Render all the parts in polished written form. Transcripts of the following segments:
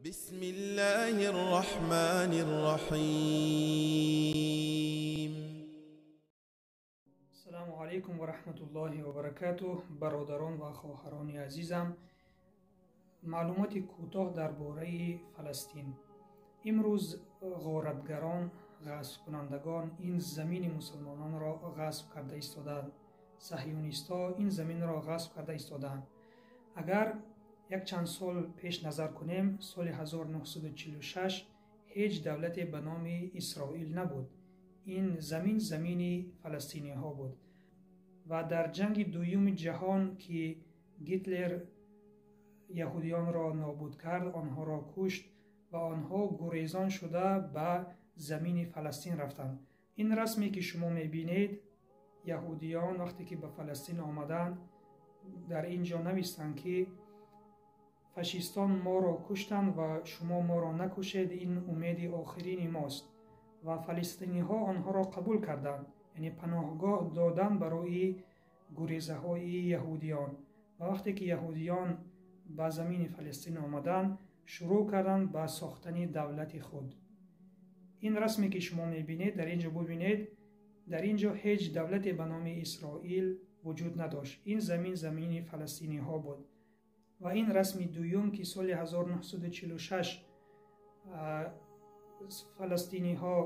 بسم الله الرحمن الرحيم. Ассалому алайкум ва раҳматуллоҳи ва баракатуҳ. Бародарон ва хоҳарони азизам, маълумоти кӯтоҳ дар бораи Фаластин. Имрӯз ғоратгарон, ғасбкунандагон ин замини мусулмононро ғасб карда истодаанд. Саҳюнистҳо ин заминро ғасб карда истодаанд. Агар як чанд сол пеш назар кунем, соли 1946 ҳеҷ давлате ба номи Исроил набуд. Ин замин замини фаластиниҳо буд ва дар ҷанги дуюми ҷаҳон, ки Гитлер яҳудиёнро нобуд кард, онҳоро кушт ва онҳо гурезон шуда ба замини Фаластин рафтанд. Ин расме ки шумо мебинед, яҳудиён вақте ки ба Фаластин омаданд, дар ин ҷо навистанд, ки фашистон моро куштанд ва шумо моро накушед, ин умеди охирини мост. Ва фаластиниҳо онҳоро қабул карданд, яъне паноҳгоҳ доданд барои гурезаҳои яҳудиён. Ва вақте ки яҳудиён ба замини Фаластин омаданд, шурӯъ карданд ба сохтани давлати худ. Ин расме ки шумо мебинед, дар ин ҷо бубинед, дар ин ҷо ҳеҷ давлате ба номи Исроил вуҷуд надошт. Ин замин замини фаластиниҳо буд. Ва ин расми дуюм, ки соли 1946 фаластиниҳо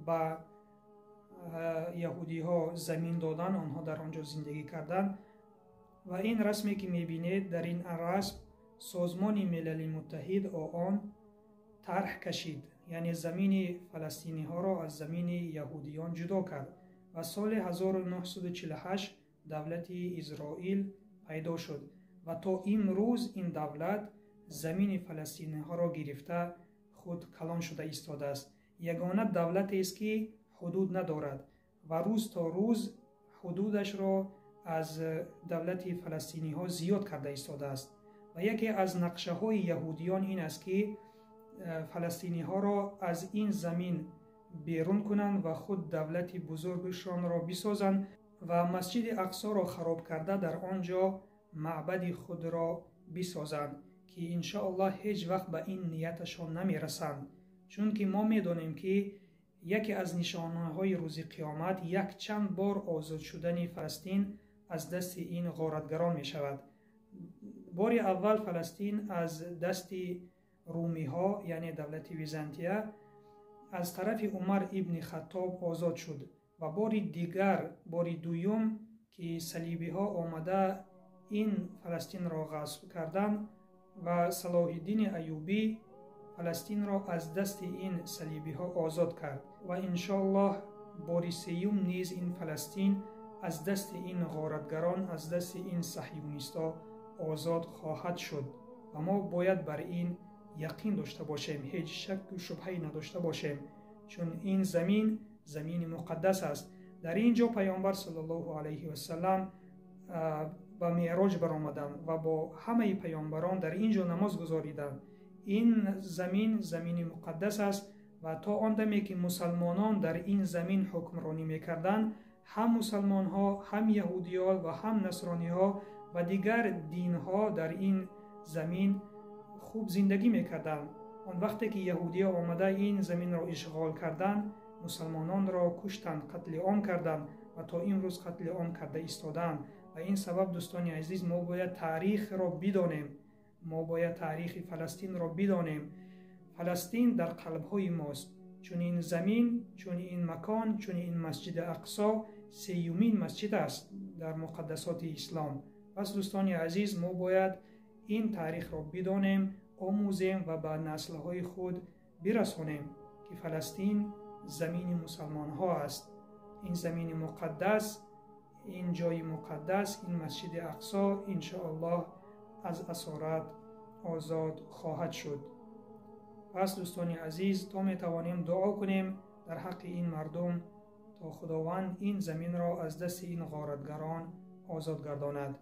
ба яҳудиҳо замин доданд, онҳо дар он ҷо зиндагӣ карданд. Ва ин расме ки мебинед, дар ин расм Созмони Милали Муттаҳид ООН тарҳ кашид, яъне замини фаластиниҳоро аз замини яҳудиён ҷудо кард ва соли 1948 давлати Изроил пайдо шуд ва то имрӯз ин давлат замини фаластиниҳоро гирифта худ калон шуда истодааст. Ягона давлатест, ки ҳудуд надорад ва рӯз то рӯз ҳудудашро аз давлати фаластиниҳо зиёд карда истодааст. Ва яке аз нақшаҳои яҳудиён ин аст, ки фаластиниҳоро аз ин замин берун кунанд ва худ давлати бузургшонро бисозанд ва Масҷиди Ақсоро хароб карда дар он ҷо маъбади худро бисозанд, ки иншоаллоҳ ҳеҷ вақт ба ин нияташон намерасанд. Чунки мо медонем, ки яке аз нишонаҳои рӯзи қиёмат якчанд бор озод шудани Фаластин аз дасти ин ғоратгарон мешавад. Бори аввал Фаластин аз дасти румиҳо, яъне давлати Византия, аз тарафи Умар ибни Хаттоб озод шуд ва бори дигар, бори дуюм, ки салибиҳо омада ин Фаластинро ғасб карданд ва Салоҳиддини Аюбӣ Фаластинро аз дасти ин салибиҳо озод кард. Ва иншоаллоҳ бори сеюм низ ин Фаластин аз дасти ин ғоратгарон, аз дасти ин саҳюнистҳо озод хоҳад шуд ва мо бояд бар ин яқин дошта бошем, ҳеҷ шакку шубҳае надошта бошем, чун ин замин замини муқаддас аст. Дар ин ҷо Пайғамбар саллаллоҳу алайҳи васаллам ба меъроҷ баромаданд ва бо ҳамаи паёмбарон дар ин ҷо намоз гузориданд. Ин замин замини муқаддас аст ва то он даме ки мусалмонон дар ин замин ҳукмронӣ мекарданд, ҳам мусалмонҳо, ҳам яҳудиён ва ҳам насрониҳо ва дигар динҳо дар ин замин хуб зиндагӣ мекарданд. Он вақте ки яҳудиё омада ин заминро ишғол карданд, мусалмононро куштанд, қатли ом карданд ва то имрӯз қатли ом карда истодаанд. Ва ин сабаб, дӯстони азиз, мо бояд таърихро бидонем, мо бояд таърихи Фаластинро бидонем. Фаластин дар қалбҳои мост, чун ин замин, чун ин макон, чун ин Масҷиди Ақсо сеюмин масҷид аст дар муқаддасоти ислом. Пас, дӯстони азиз, мо бояд ин таърихро бидонем, омӯзем ва ба наслҳои худ бирасонем, ки Фаластин замини мусалмонҳо аст. Ин замини муқаддас, ин ҷои муқаддас, ин Масҷиди Ақсо иншоаллоҳ аз асорат озод хоҳад шуд. Пас, дӯстони азиз, то метавонем дуо кунем дар ҳаққи ин мардум, то Худованд ин заминро аз дасти ин ғоратгарон озод гардонад.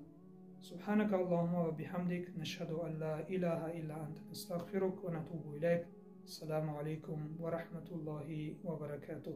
سبحانك اللهم وبحمدك، نشهد أن لا إله إلا أنت، نستغفرك ونتوب إليك. السلام عليكم ورحمة الله وبركاته.